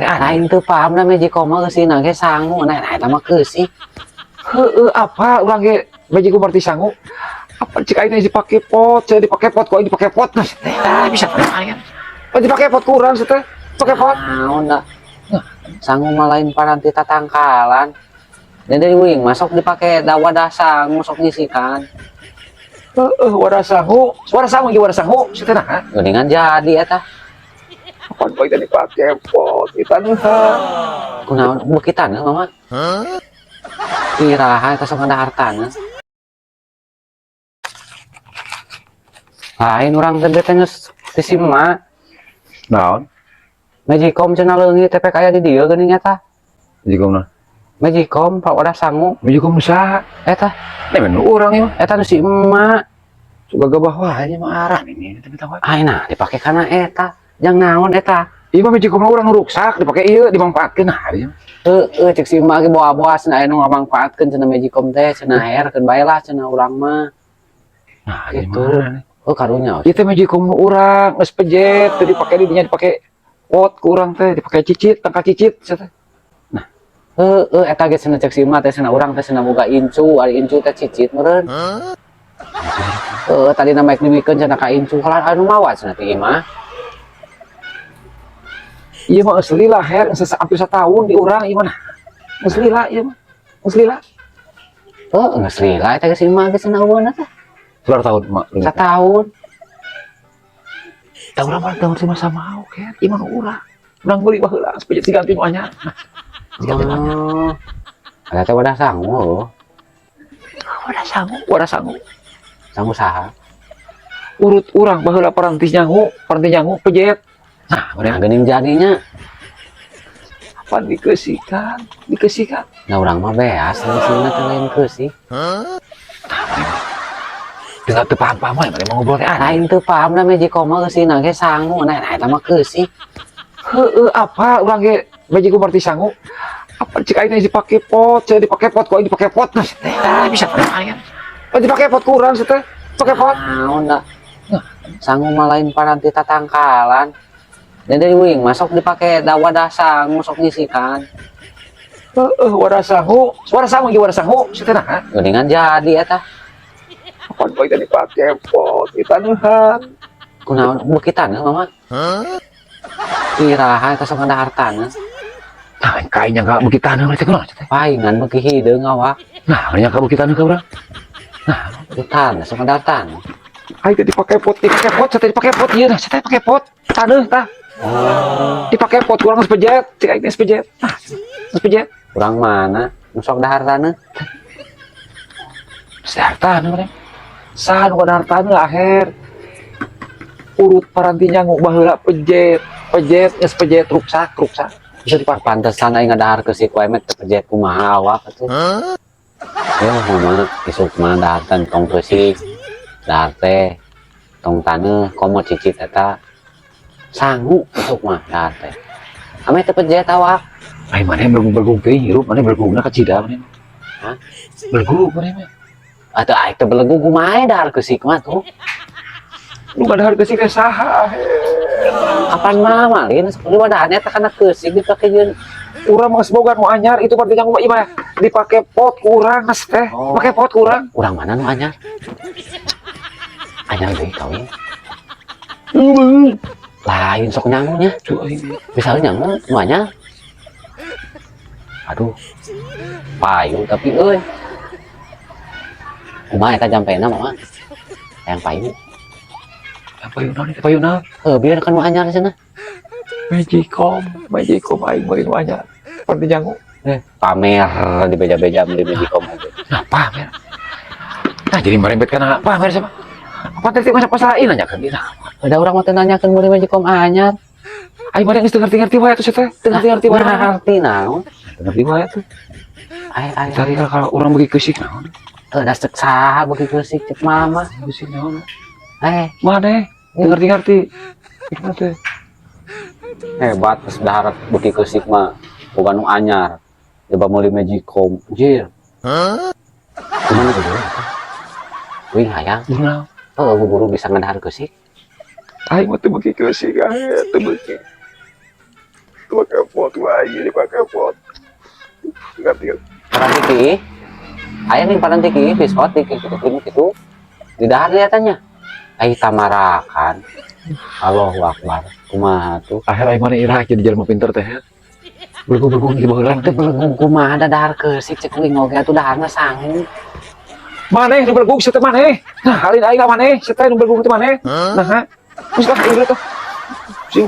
Aing teu paham da magicom mah geusina ge sangu. Nah, nah eta mah keusik. Heeh, apa urang ge magicom berarti sangu. Apa cik aing dipake pot, saya dipake pot, kok aing dipake pot. Nah, teh bisa kan. Oh, dipake pot kurang teh. Pake pot. Naon da? Sangu mah lain paranti tatangkalan. Jadi uing masuk dipake da wadah sangu sok ngisikan. Heeh, wadah sangu, wadah sangu ge wadah sangu, si teh nah. Geuningan jadi eta. Apa kok itu dipake pot, kita neuhan. Kunaon beuki taneuh mama? Iraha eta sok ngadahar taneuh. Lain urang teh teh geus ti si emak. Naon? Magicom cenah leungit teh aya di dieu geuning eta. Magicom na. Magicom pak wadah sangu. Magicom saha? Eta, Nih men urang ieu mah. Eta nu si emak. Suka gabah wae nya mah arah ini teh wae. Ai nah dipake kana eta. Jang naon eta? Ieu mah magicom urang nu ruksak dipake ieu dimangfaatkeun nah ieu. Heeh, cek si emak ge boa-boa cenah aya nu ngamangfaatkeun cenah magicom teh cenah herkeun bae lah cenah urang mah. Nah, Gitu. gimana? Oh karunya. Ieu teh magicom nu urang geus pejet teu dipake di dinya dipake pot ku urang teh dipake cicit, tangkal cicit sia teh. Heeh, eta ge cenah cek si emak teh cenah urang teh cenah boga incu, ari incu teh cicit meureun. Heeh, tadi nama dimikeun cenah ka incu kalah anu mawa cenah ti imah. Ieu mah geus lila her, geus hampir satahun di urang ieu mah. Geus lila ieu mah. Geus lila. Heeh, geus lila eta ge si emak ge cenah eueuna teh. Seberapa tahun mak? Satahun. Tahun berapa tahun sama sama oke. Ieu mah nu urang. Urang meuli baheula geus pejet diganti nu anyar. Nah, diganti nu anyar. Oh. Eta teh wadah sangu heuh. Wadah sangu, wadah sangu. Sangu saha? Urut urang baheula paranti nyangu pejet. Nah, Nah, mana geuning jadinya. apa dikeusikan, dikeusikan. Nah urang mah beas sina teh lain keusik. Dengar teu paham-paham wae mana mau ngobrol teh aneh. Lain teu paham da magicom mah geusina ge sangu. Nah, nah eta mah keusik. Heeh, apa urang ge magicom berarti sangu. Apa cik aing dipake pot, saya dipake pot, kok aing dipake pot. Nah, teh bisa kan. Oh, dipake pot ku urang teh. Pake pot. Naon da? Sangu mah lain paranti tatangkalan. Jadi uing masuk dipake da wadah sangu sok ngisikan. Heeh, wadah sangu, wadah sangu ge wadah sangu si teh nah. Geuningan jadi eta. Apa kok itu dipake pot, kita neuhan. Kunaon beuki taneuh mama? Iraha eta sok ngadahar taneuh. Nah, kayaknya nggak beuki taneuh teh kunaon teh. Paingan beuki hideung awak. Nah, nyangka beuki taneuh ka urang. Nah, Di taneuh sok ngadahar taneuh. aing teh dipake pot, dipake pot, saya teh dipake pot ieu nah, saya teh pake pot. Taneuh tah. Oh, Dipake pot kurang geus pejet, cik aing geus pejet. Nah, geus pejet. urang mana? Nu sok dahar taneuh? Geus dahar taneuh mah. Saha nu dahar taneuh akhir. Urut paranti nyangu baheula pejet, pejet geus pejet ruksak, ruksak. Bisa dipake. Pantesan aing ngadahar keusik wae mah teu pejet kumaha awak atuh. Yo mama isuk mah dahar tong keusik. Dahar teh tong taneuh komo cicit eta sangu isuk mah dahar teh. Ame teu pejet awak. Ai maneh belgung-belgung teuing hirup, maneh belgungna kacida maneh. Hah? Belgung maneh mah. Atuh aing teu belegug kumaha dahar keusik mah tuh. Lu ngadahar keusik teh saha akhir. Kapan mah malin sepuluh wadahan eta kana keusik dipake jeung Urang mah geus boga nu anyar itu berarti nyangu mah ieu mah dipake pot ku urang geus teh. Oh. Pake pot ku urang. Urang mana nu anyar? Anyar deui kawin. Lain sok nyangunya. Tuh aing. Bisa nyangu nu anyar. Aduh. Payu tapi euy. Kumaha eta jampena mah? Yang payu. Payu naon itu payu naon? Heuh, biar kan nu anyar cenah. Magicom, magicom aing meuli nu anyar. Berarti nyangu. Pamer di beja-beja beli magicom oge. Nah, pamer. Nah, jadi merembet kana pamer siapa? Apa teh masa masalah ini nanya kan dia. Ada urang mah teu nanyakeun meuli magicom anyar. Aing mah geus teu ngerti-ngerti wae atuh teh. Teu ngerti-ngerti wae. Ngerti naon? Teu ngerti wae atuh. Ai ai. Tadi kalau urang beuki keusik naon? Heuh, da cek saha beuki keusik cek mama. Keusik naon? Eh, Maneh teu ngerti-ngerti. Gimana teh? Hebat geus dahar beuki keusik mah boga nu anyar. Coba meuli magicom. Anjir. Kumaha tuh? Wing hayang. Naon? Oh, guru bisa ngadahar keusik. Aing mah teu beuki keusik, aing teu beuki. Dipake pot ku aing, dipake pot. Ingat, ingat. Paranti. Aya nih paranti ki pispot di gitu gitu gitu. Di dahar lihatannya. Ai tamarakan. Allahu Akbar. Kumaha tuh? Akhir aing mana iraha jadi jelema pinter teh. Belegug-belegug gitu baheula. Teu belegug kumaha, da dahar keusik cek uing oge atuh daharna sangu. Maneh nu belegug sia teh maneh. Nah, halin aing lah maneh, sia teh nu belegug teh maneh. Nah, geus lah ieu tuh. Sing.